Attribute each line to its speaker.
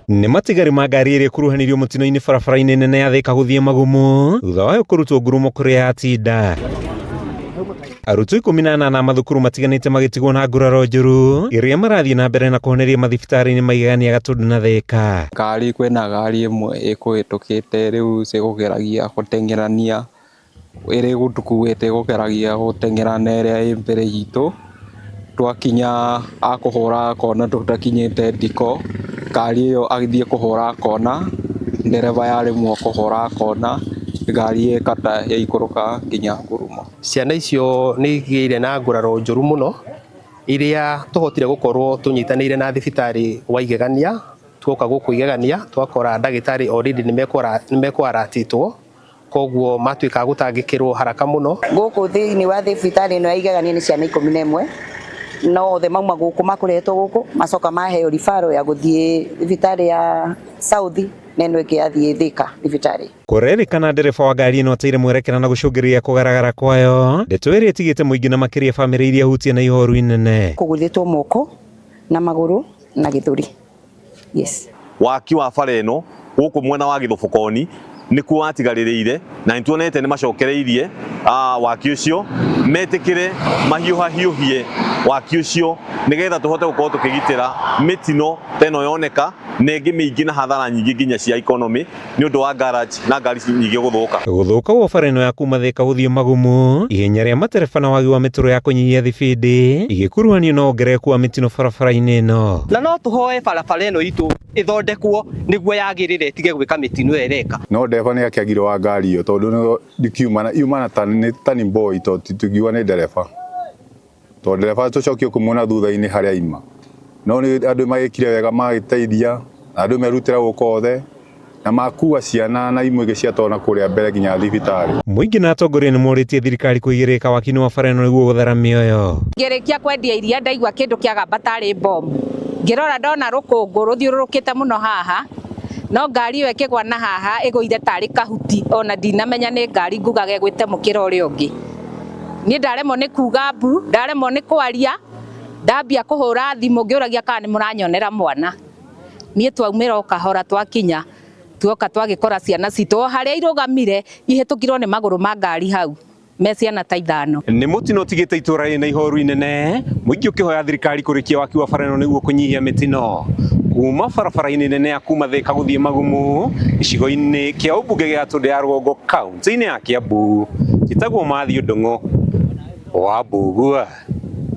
Speaker 1: Nĩ matigari ma ngari ĩrĩa ĩkuruhanirio mũtino-inĩ barabara-inĩ nene ya Thika gũthiĩ Magumu thutha wayo kũrutwo ngurumo kũrĩa yatinda. Arutwo 18 a mathukuru matiganĩte magĩtigwo na nguraro njũru iria marathiĩ na mbere na kũhoneria mathibitarĩ-inĩ maigania Gatundu na Thika.
Speaker 2: Ngari kwĩna ngari ĩmwe ĩkũhĩtũkĩte rĩu cigũgeragia gũteng'erania ĩrĩ gũtũkuĩte ĩgũgeragia gũteng'era na ĩrĩa ĩ mbere itũ. Twakinya akũhũra kona tũtakinyĩte ndiko, ngari ĩyo agĩthiĩ kũhũra kona, ndereba yaremwo kũhũra kona, ngari ĩkata yaikũrũka nginya ngurumo.
Speaker 3: Ciana icio nĩ igĩire na nguraro njũru mũno iria tũhotire gũkorwo tũnyitanĩire na thibitarĩ wa Igegania, tuoka gũkũ Igegania twakora ndagĩtarĩ already nĩ mekwaratĩtwo, koguo matuĩka a gũtangĩkĩrwo haraka mũno.
Speaker 4: Gũkũ thĩinĩ wa thibitarĩ ĩno ya Igegania nĩ ciana 11 no othe mauma gũkũ makũrehetwo gũkũ macoka maheo referral ya gũthiĩ thibitarĩ ya South na ĩno ĩngĩ yathiĩ Thika thibitarĩ.
Speaker 1: Kũrerĩkana ndereba wa ngari ĩno ateire mwerekera na gũcũngĩrĩria kũgaragara kwayo, ndeto ĩrĩa ĩtigĩte mũingĩ na makĩria bamĩrĩ iria hutie na ihoru inene.
Speaker 4: Kũgũthĩtwo moko na magũrũ na gĩthũri. Yes.
Speaker 5: Waki wa bara ĩno gũkũ mwena wa Gĩthũbũkoni nĩkuo watigarĩrĩire na nĩtuonete nĩ macokereirie waki ũcio metĩkĩre mahiũhahiũhie waki ũcio nĩgetha tũhote gũkorwo tũkĩgitĩra mĩtino ta ĩno yoneka na ĩngĩ mĩingĩ na hathara nyingĩ nginya cia economy nĩ ũndũ wa garage na ngari nyingĩ gũthũka.
Speaker 1: Gũthũka gwa bara ĩno ya kuma Thika gũthiĩ Magumu, ihenya rĩa matereba na wagi wa mĩtũro ya kũnyihia thibindi igĩkuruhanio na wongerereku wa mĩtino barabara-inĩ ĩno.
Speaker 6: Na no tũhoe barabara ĩno itũ ĩthondekwo nĩguo yagĩrĩre ĩtige gwĩka mĩtino ĩyo ĩreka.
Speaker 7: No ndereba nĩ akĩagire wa ngari ĩyo tondũ ndikiuma yumana ta nĩ boy tondũ tũtingiuga nĩ ndereba tondũ ndereba tũcokio kũmuona thutha-inĩ harĩa aima. No nĩ andũ magĩkire wega magĩteithia na andũ merutĩra gũka othe na makua ciana na imwe ingĩ ciatwarwo na kũrĩa mbere nginya thibitarĩ.
Speaker 1: Mũingĩ na atongoria nĩ morĩtie thirikari kũigĩrĩrĩka waki-inĩ wa bara ĩno nĩguo gũthara mĩoyo.
Speaker 8: Ngĩrĩkia kwendia iria ndaigua kĩndũ kĩagamba tarĩ bomu. Ngĩrora ndona rũkũngũ rũthiũrũrũkĩte mũno haha, no ngari ĩyo ĩkĩgwa na haha ĩgũire tarĩ kahuti ona ndinamenya nĩ ngari ngugaga ĩgwĩte mũkĩra ũrĩa ũngĩ. Niĩ ndaremwo nĩ kuga mbu, ndaremwo nĩ kwaria, ndambia kũhũra thimũ ngĩũragia kana nĩ mũranyonera mwana. Niĩ twaumĩra o kahora twakinya, tuoka twagĩkora ciana citũ o harĩa irũgamire ihĩtũkirwo nĩ magũrũ ma ngari hau me ciana ta 5.
Speaker 1: Nĩ mũtino ũtigĩte itũra rĩrĩ na ihoru inene, mũingĩ ũkĩhoya thirikari kũrĩkia waki wa bara ĩno nĩguo kũnyihia mĩtino. Kuma barabara-inĩ nene ya kuma Thika gũthiĩ Magumu, gĩcigo-inĩ kĩa ũmbunge gĩa Gatũndũ ya Rũgongo kaunti-inĩ ya Kiambu, njĩtagwo Matthew Ndung'u wa Mbugua.